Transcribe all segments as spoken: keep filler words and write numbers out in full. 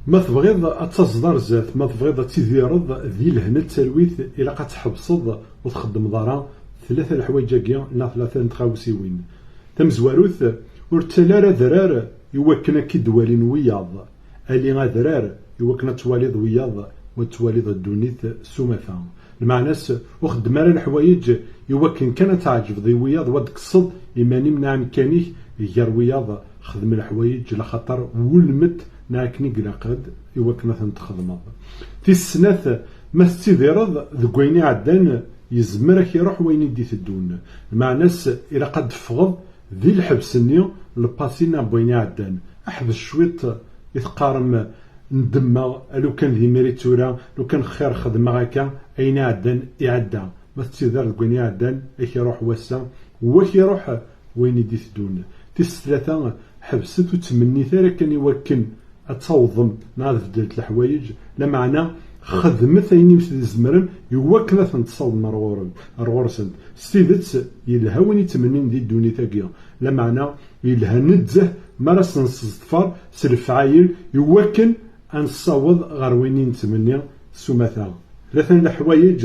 Ma tebɣiḍ ad taẓeḍ ar zdat, ma tebɣiḍ ad tidireḍ di lehna d talwit, ilaq ad tḥebseḍ ur txeddmeḍ ara tlata leḥwayeǧ-agi neɣ tlata n tɣawsiwin. Tamezwarut, ur ttali ara adrar i wakken ad k-id-walin wiyaḍ. Ali adrar i wakken ad twaliḍ wiyaḍ, u ad twaliḍ ddunit s umata. Lmeɛna-s, ur xeddem ara leḥwayeǧ i wakken kan ad tɛeǧbeḍ i wiyaḍ, u ad d-tekkseḍ iman-im neɣ amkan-ik gar wiyaḍ. Xdem leḥwayeǧ laxaṭer wulmet neɣ akken i ilaq ad, i wakken ad ten-txedmeḍ. Tis snat, ma tettidireḍ deg wayen iɛeddan, yezmer ad k-iruḥ wayen i d-iteddun. Lmeɛna-s, ilaq ad d-teffɣeḍ di lḥebs-nni, lpasi neɣ n wayen iɛeddan. Ḥbes cwiṭ i teqqarem ndemmeɣ, a lukan d imir i tura, lukan xir xedmeɣ akka, ayen iɛeddan iɛedda. Ma tettidireḍ deg wayen iɛeddan, ad k-iruḥ wass-a, u ad k-iruḥ wayen i d-iteddun. Tis tlata, ḥebset ur ttmennit ara kan i wakken ad tawḍem neɣ ad beddlet leḥwayeǧ, lameɛna xedmet ayen i tzemrem i wakken ad tent-tessawḍem ar ɣur-, ar ɣur-sent. S tidet, yelha win yettmennin di ddunit-agi, lameɛna yelha nezzeh mi ara s-nesseḍfer s lefɛayel i wakken ad nessaweḍ ɣer wayen i nettmenni s umata. Tlata n leḥwayeǧ,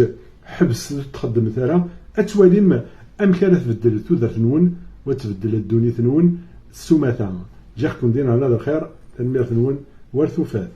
ḥebset ur txeddmet ara, ad twalim amek ara tbeddel tudert-nwen, u ad tbeddel ddunit-nwen s umata. Ǧǧiɣ-ken din ɛla d lxir, tanemmirt-nwen, war tufat.